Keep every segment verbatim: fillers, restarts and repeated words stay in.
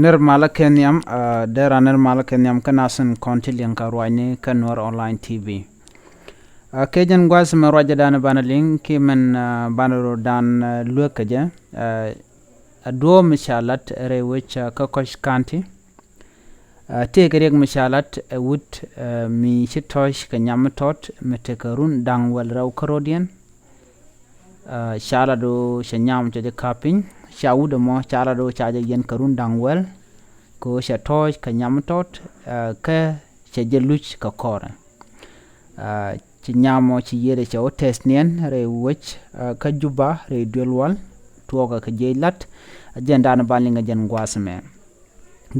Nir malä kɛ nhiam, dee ran nir malä kɛ nhiam kä nasin kɔn ti liŋ kä ruacni kä Nuɛr Online T V. Kɛ jɛn gua̱a̱th mɛ ruacdan banɛ liŋ ki mɛn banɛ rɔ dan luek kɛ jɛ. A duɔ̱ɔ̱p mi ca lat rɛy wec kä Kɔc County. Tëëkɛ riɛk mi ca lat ɛ wut mi ci tɔ̱ɔ̱c kɛ nyam mi tɔt mi tekɛ run da̱ŋ wäl rɛw kä rɔ̱diɛn. Ca lat do̱ cɛ nyam cɛ jɛ ka̱p piny. Ca wut ɛmɔ ca lat do̱ ca jɛ yɛn kɛ run da̱ŋ wäl. Kɛ ɣöö cɛ tɔ̱ɔ̱c kɛ nyam mi tɔt kä cɛ jɛ luc kɛ kɔrɛ. Ci nyam mɔ ci yiëëdɛ cɛ wä tɛth niɛn rɛy wec kä Juba rɛy duel wal tuɔɔkɛ kɛ jiɛc lat. A jɛn daanɛ ban liŋ kɛ jɛn gua̱a̱th mɛ.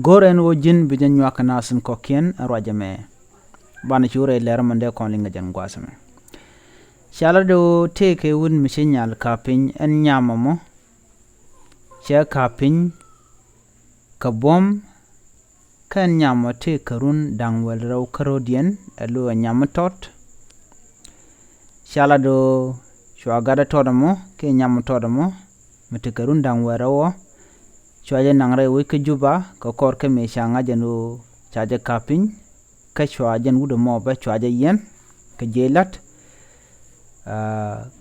Go̱r ɛn ɣöö ji̱n bi jɛ nyuak kɛ nasin kɔ̱kiɛn ɛ ruac ɛmɛ. Banɛ cu rɛy lɛr mɔ dee kɔn liŋ kɛ jɛn gua̱a̱th mɛ. Ca lat do̱ tëëkɛ wut mi ci nyal ka̱p piny ɛn nyam mɔ cɛ ka̱p piny kɛ buɔ̱m. Kɛn nyam mɔ tëëkɛ run da̱ŋ wäl rɛw kä rɔ̱diɛn ɛ lo̱ ɛ nyam mi tɔt. Ca lat do̱ cua gat ɛ tɔt ɛmɔ kiɛ nyam mi tɔt ɛmɔ mi tekɛ run da̱ŋ wäl rɛw ɔ. Cua jɛ naŋ rɛy wec kä Juba kɛ kɔr kä mëë ca ŋa̱c ɛn ɣöö ca jɛ ka̱p piny. Kä cua jɛn wut ɛmɔ bä cua jɛ yɛn kɛ jiɛc lat.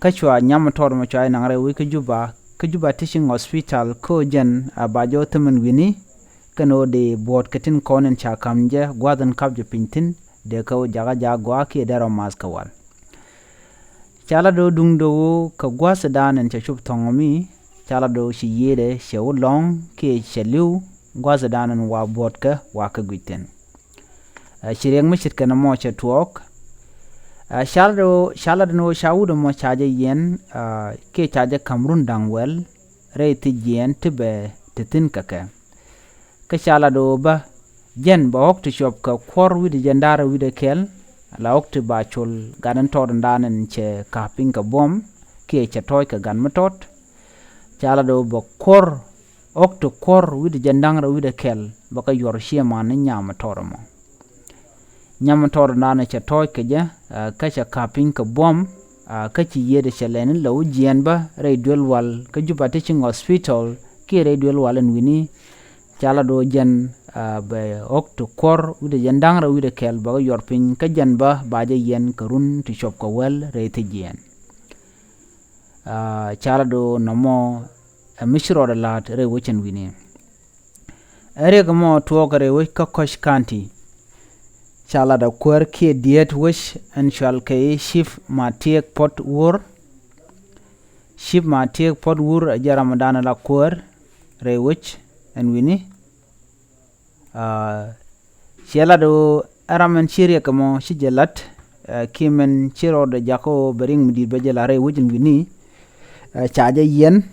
Kä cua nyam mi tɔt ɛmɔ cua jɛ naŋ rɛy wec kä Juba kä Juba Teaching Hospital kä jɛn a ba jɛ wä thämɛn wi̱ni. Kɛn ɣöö dee buɔ̱ɔ̱t kɛ tin kɔn in ca ka̱m jɛ gua̱a̱th in ka̱p jɛ piny thi̱n dee kä wä jakä jaak gua̱a̱ kiɛ dee rɔ math kɛ wal. Ca lat do̱ duŋ do̱ wä kɛ gua̱a̱th dan in cɛ cop thɔŋ mi ca lat do̱ ci yiëëdɛ cɛ wä lɔ̱ŋ kiɛ cɛ li̱w gua̱a̱th dan in wa buɔ̱ɔ̱t kɛ wa kɛ guic thi̱n. Ci riɛk mi ce̱tkɛ nɔmɔ cɛ tuɔɔk. Ca lat do̱ ca lat do̱ ca wut ɛmɔ ca jɛ yɛn kiɛ ca jɛ ka̱m run da̱ŋ wäl rɛy thiec jiɛɛn ti bɛ ti thi̱n kɛ kɛ. Kä ca lat do̱ bä jɛn bɛ ɣɔ̱k ti cuɔp kɛ kuɔr wi̱cdɛ jɛn da̱ŋ rɛw wi̱cdɛ kɛl. La ɣɔ̱k ti ba col gat in tɔt in da̱a̱n in cɛ ka̱p piny kɛ buɔ̱m kiɛ cɛ tɔ̱ɔ̱c kɛ gat mi tɔt. Ca lat do̱ bɛ kuɔr ɣɔ̱k ti kuɔr wi̱cdɛ jɛn da̱ŋ rɛw wi̱cdɛ kɛl bɛ kɛ yuɔr cieŋ man ni nyam mi tɔt ɛmɔ. Nyam mi tɔt in da̱a̱n cɛ tɔ̱ɔ̱c kɛ jɛ kä cɛ ka̱p piny kɛ buɔ̱m. Kä ci yiëëdɛ cɛ lɛni lɛ wä jiɛɛn bä rɛy duel wal kä Juba Teaching Hospital kiɛ rɛy duel wal in wi̱ni. Ca lat do̱ jɛn bɛ ɣɔ̱k ti kuɔr wi̱cdɛ jɛn da̱ŋ rɛw wi̱cdɛ kɛl bɛ kɛ yuɔr piny kä jɛn bä ba jɛ yɛn kɛ run ti cuɔp kɛ wäl rɛy thiec jiɛɛn. Ca lat do̱ nɔmɔ ɛ mi ci rɔɔdɛ la̱a̱t rɛy wec ɛn wi̱ni. Ɛ riɛk ɛmɔ tuɔɔk rɛy wec kä Kɔc County. Ca lat ɛ kuäär kiɛ diet wec ɛn cual kɛ i̱ Chief Matiek Puɔt Wur. Chief Matiek Puɔt Wur ɛ jɛ ram ɛ da̱a̱n ɛ la kuäär rɛy wec ɛn wi̱ni. Ciɛ lat ɣöö ɛ ram ɛn ci riɛk ɛmɔ ci jɛ la̱t. Kiɛ mɛn ci rɔɔdɛ jakä ɣöö bɛ riɛk mi di̱i̱t bɛ jɛ la̱t rɛy wec ɛn wi̱ni. Ca jɛ yɛn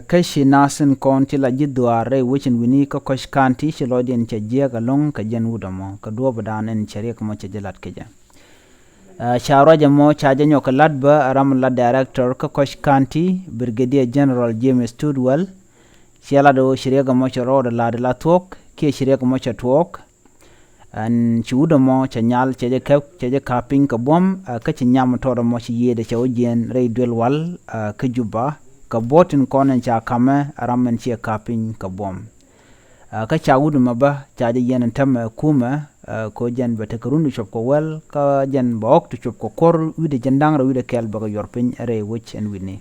kä ci nath in kɔn ti la ji̱ dhuaar rɛy wec ɛn wi̱ni kä Kɔc County ci lɔcdiɛn cɛ jiääk ɛlɔ̱ŋ kɛ jɛn wut ɛmɔ kɛ duɔ̱ɔ̱p ɛ da̱a̱n ɛn cɛ riɛk ɛmɔ cɛ jɛ la̱t kɛ jɛ. Ca ruac ɛmɔ ca jɛ nyɔk kɛ la̱t bä ɛ ram ɛ la director kä Kɔc County, Brigadier General James Tudwell. Ciɛ lat ɣöö ci riɛk ɛmɔ cɛ rɔɔdɛ la̱t ɛ la thuɔ̱k kiɛ ci riɛk ɛmɔ cɛ tuɔɔk. Ɛn ci wut ɛmɔ cɛ nyal cɛ jɛ kɛ cɛ jɛ ka̱p piny kɛ buɔ̱m kä ci nyam mi tɔt ɛmɔ ci yiëëdɛ cɛ wä jiɛɛn rɛy duel wal kä Juba kɛ buɔ̱t tin kɔn ɛn ca ka̱mɛ ɛ ram ɛn ciɛ ka̱p piny kɛ buɔ̱m. Kä ca wut ɛmɔ bä ca jɛ yɛn ɛn täämɛ kumɛ kɛ ɣöö jɛn bɛ tekɛ run ti cuɔp kɛ wäl kä jɛn bɛ ɣɔ̱k ti cuɔp kɛ kuɔr wi̱cdɛ jɛn da̱ŋ rɛw wi̱cdɛ kɛl bɛ kɛ yuɔr piny rɛy wec ɛn wi̱ni.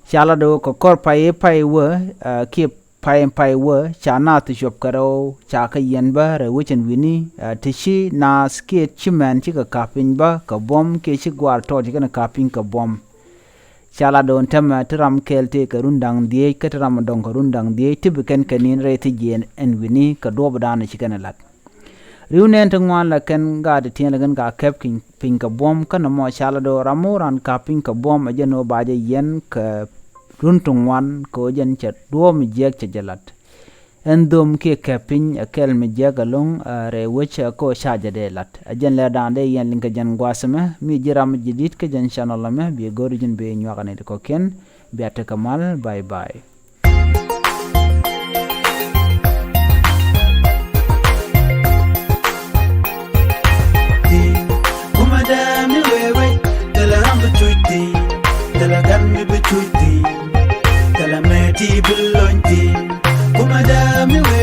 Ca lat ɣöö kɛ kɔr pay i̱ pay wä kiɛ pay in pay wä ca naath ti cuɔp kɛ rɛw ca kɛ yɛn bä rɛy wec ɛn wi̱ni. Ti ci naath kiɛ ci mɛn cikɛ ka̱p piny bä kɛ buɔ̱m kiɛ ci guaar tɔt ci kɛn ka̱p piny kɛ buɔ̱m. Ca lat ɣöö ɛn täämɛ ti ram kɛl tëëkɛ run da̱ŋ dhieec kä ti ram ɛ dɔ̱ŋ kɛ run da̱ŋ dhieec ti bi kɛn kɛ ni̱n rɛy thiec jiɛɛn ɛn wi̱ni kɛ duɔ̱ɔ̱p ɛ da̱a̱n ci kɛn ɛ la̱t. Ri̱w nɛɛn ti ŋuan la kɛn gaat ti tiɛn la kɛn ka kɛp piny kɛ buɔ̱m kä nɔmɔ ca lat ɣöö ram mi wä raan ka̱p piny kɛ buɔ̱m ɛ jɛn ɣöö ba jɛ yɛn kɛ run ti ŋuan kɛ ɣöö jɛn cɛ duɔ̱ɔ̱p mi jiääk cɛ jɛ la̱t. Ɛn dhom kiɛ kɛp piny ɛ kɛl mi jiääk ɛlɔ̱ŋ rɛy wec kä ɣöö ca jɛ dee la̱t. Ɛ jɛn lɛr da̱a̱n dee yɛn liŋ kɛ jɛn gua̱a̱th ɛmɛ mi ji̱ ram mi ji̱ di̱t kä jɛn channel ɛmɛ bi go̱r ji̱n bi nyuak ɛn ti kɔ̱kiɛn. Bia tekɛ mal, bye bye. Kuma dee mi wee wee, thilɛ ram bi cuc thi̱n, thilɛ gat mi bi cuc thi̱n, thilɛ mɛ ti bi lony thi̱n. Kuma dee mi wee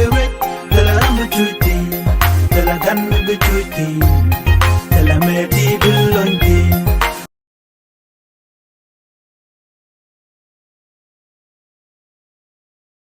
Cuc thi̱n.